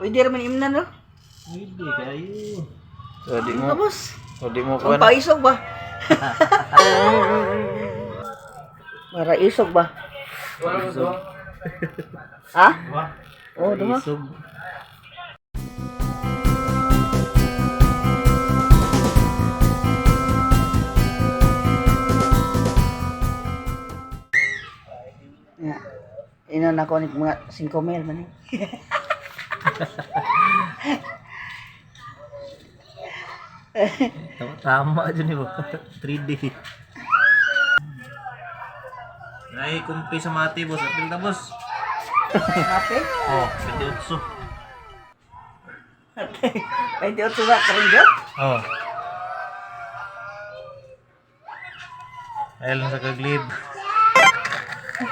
Pwede raman imnan, no? Pwede kayo. So, di Ano mo, ka, boss? so, di mo Ang kuan. paisog ba? Para isog ba? Ha? Oh, duha. Isog. Ya. Ino na ko ni mga 5 mil man eh. Tama, tama dyan eh ba? 3D. Ay, kumpi sa mati, boss. Apil na, boss. Ate? Oh, 28. Ate. 28 ba karon jud? Oh. Ay lang sa kaglib.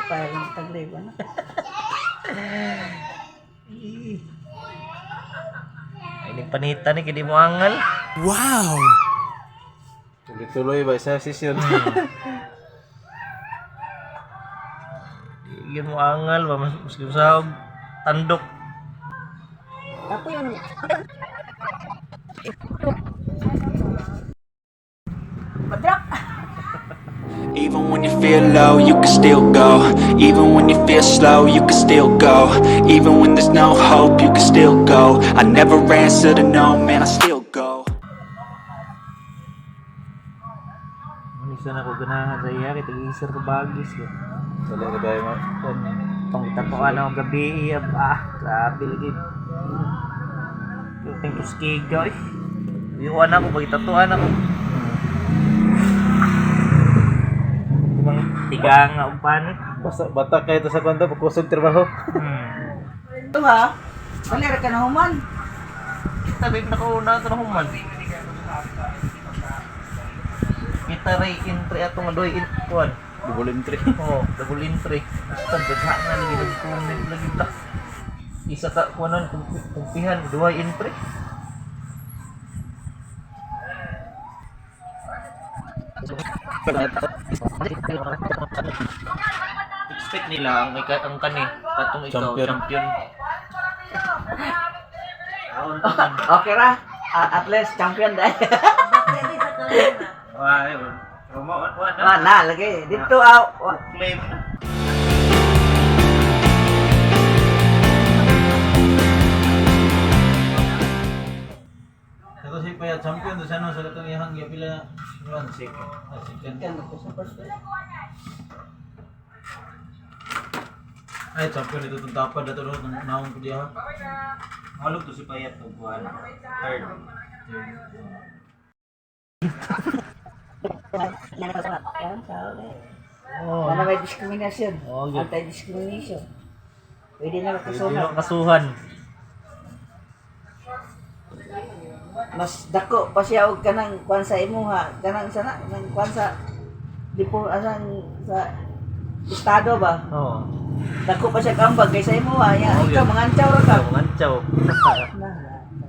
Parang taglay ba na? Ay, ning panita ni kidi mo angal. Tuloy-tuloy ba sa session? Di mo angal ba mas mas sa tandok. Ako yun. Badrak. Even when you feel low, you can still go. Even when you feel slow, you can still go. Even when there's no hope, you can still go. I never answer to no, man, I still go. Ano na ko ganahan sa iya kay tag-isar ko bagis ko. Wala ka ba mo? Tong tatuan ako gabi iya ah, grabe lagi. Yung tuskiga eh. Iwan ako pag tatuan ako. Ibang tiga nga og panit. Basta bata kayo to sa kwento pagkusog trabaho. Hmm. Ito ha. Wala ra ka na human. Kita babe nakauna ito na human. Kita ray entry ato nga doy in kuan. Double entry. Oh, double entry. Basta dagha nga lagi nag-comment lagi ta. Isa ka kuanon kumpihan duhay entry. Expect nila ang ika, ang kani katong ikaw Champion. Champion. Okay ra. Ah, at least champion dai. Ay, wa wa na. Wala na lagi. Dito ah. Claim na. Ito si Paya champion to sa ano sa katong iyang gipila one second. Ah, second. Ay, champion ito itong tapad na ito no, nang naong ko diha. Malog to si Payat og kuan. Third. Oh. Wala may discrimination. Oh, good. Anti-discrimination. Pwede na Pwede makasuhan. na kasuhan. Mas dako pa siya og kanang kuan sa imuha, kanang sana nang kuan sa dipo asan sa estado ba? Oo. Dako pa siya kambag kaysa imuha. Ya, Oh, ikaw yun. mangantsaw ra ka. Ikaw mangantsaw. Na, na.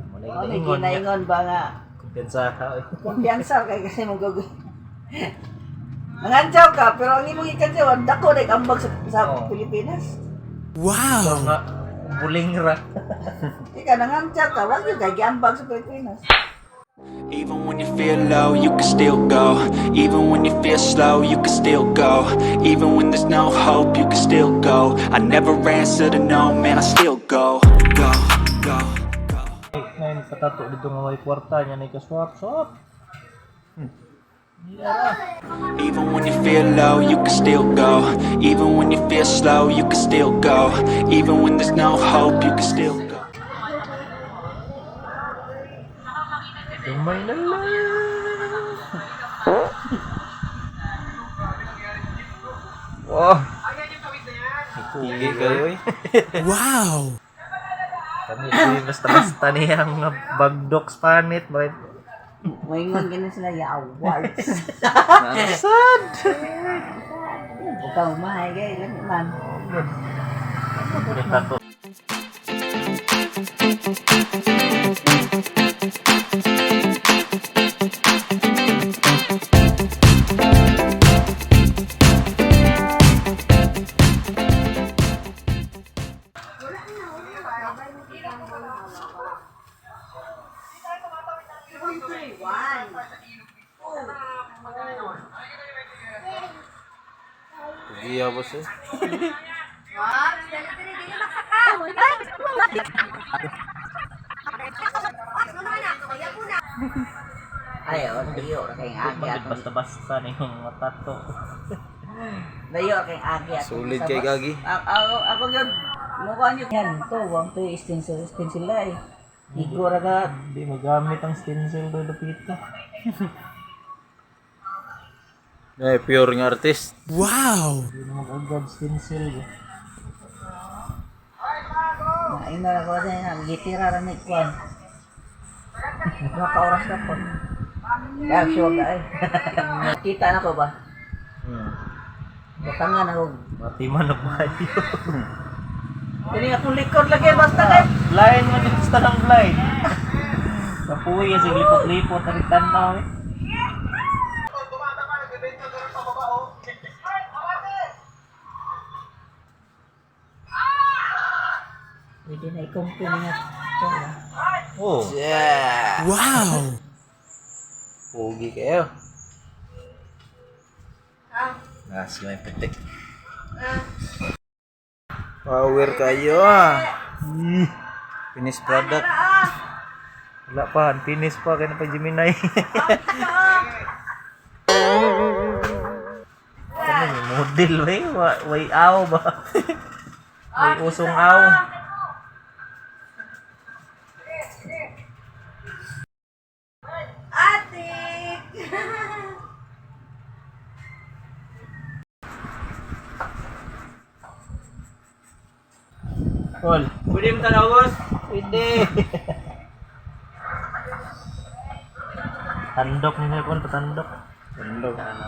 Muna Ano ginaingon niya. ginaingon ba nga Kumpiyansa ka. Oy. kumpiyansa kay kasi mo gagawin. Mangantsaw ka pero ang imong ikantsaw ang dako na ambag sa Oo. Pilipinas. Ikaw nga buling ra. Ikaw nangantsaw ka, wag yun kay giambag sa Pilipinas. Even when you feel low, you can still go. Even when you feel slow, you can still go. Even when there's no hope, you can still go. I never answer to no, man, I still go. Go, go, go. Ngayon patato dito nga may kwarta niya na ikaswap swap. Even when you feel low, you can still go. Even when you feel slow, you can still go. Even when there's no hope, you can still go. Gamay na lang. Wow. Tige kayo eh. Kani di basta-basta niya ang mga bagdok panit bakit Moingon ganun sila ya awards. Sad. Ikaw mahay kay lang man. Tato. Iya, boss eh. Ay, oh, layo ra kay agi Bakit atong basta-basta na yung mga tato. Layo ra kay agi atong Solid kay Gagi. Ako ako gyud mukha niyo yan to, wang to stencil stencil ay. Igo ra ka. Hindi magamit ang stencil do lupita. Ay, pure nga artist. Hindi na mag-agad stencil. Eh. Naing na ko sa gitira ra ni kwan. Mga ka oras na po. Ya, sure ka ay. Kita na ko ba? Butangan ako. Matiman na ba yun? Kini akong likod lagi basta kay Blind man yung basta ng blind. Kapuya, sige lipot-lipot, tarik tanaw eh. Pwede na i-compare nga. Ito, ah. Oh. Yeah. Wow. Pogi kayo. Ah, sige may putik. Power kayo ah. Finished product. Wala pa, unfinished pa, kaya na pa Gemini. Ano yung model ba eh? Way aw ba? Way usong aw. Atik! Paul. Pwede mo tanaw, boss? Pwede. Tandok ninyo kon, patandok. Tandok. Ano?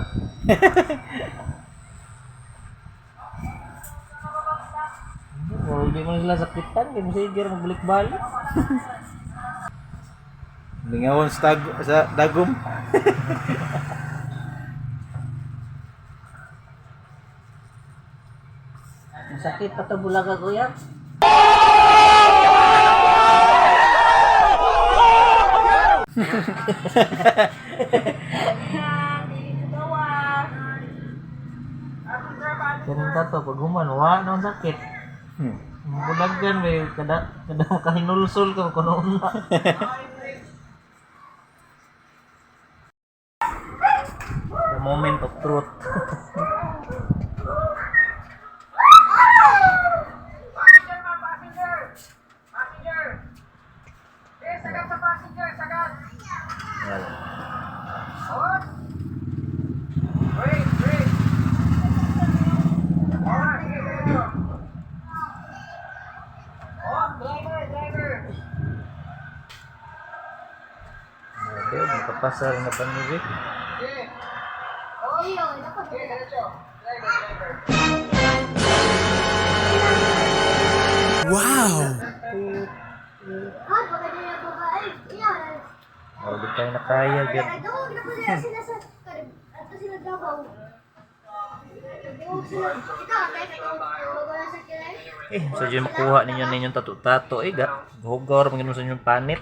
Hindi mo sila sakitan, kaya mo sige magbalik-balik. Lingawon sa, sa dagom. Ang sakit pa to bulaga kuya. Ganun to, pag human, wa na ang sakit. Ang Bulagan, may kada, kada makahinulsol ka, kuno na. The moment of truth. Wala. Okay, makapasar na panibig. Wow! Di tayo nakaya, gyud. Eh, sa dyan makuha ninyo ninyong tato-tato eh, ga. Hugaw, ra man sa inyong panit.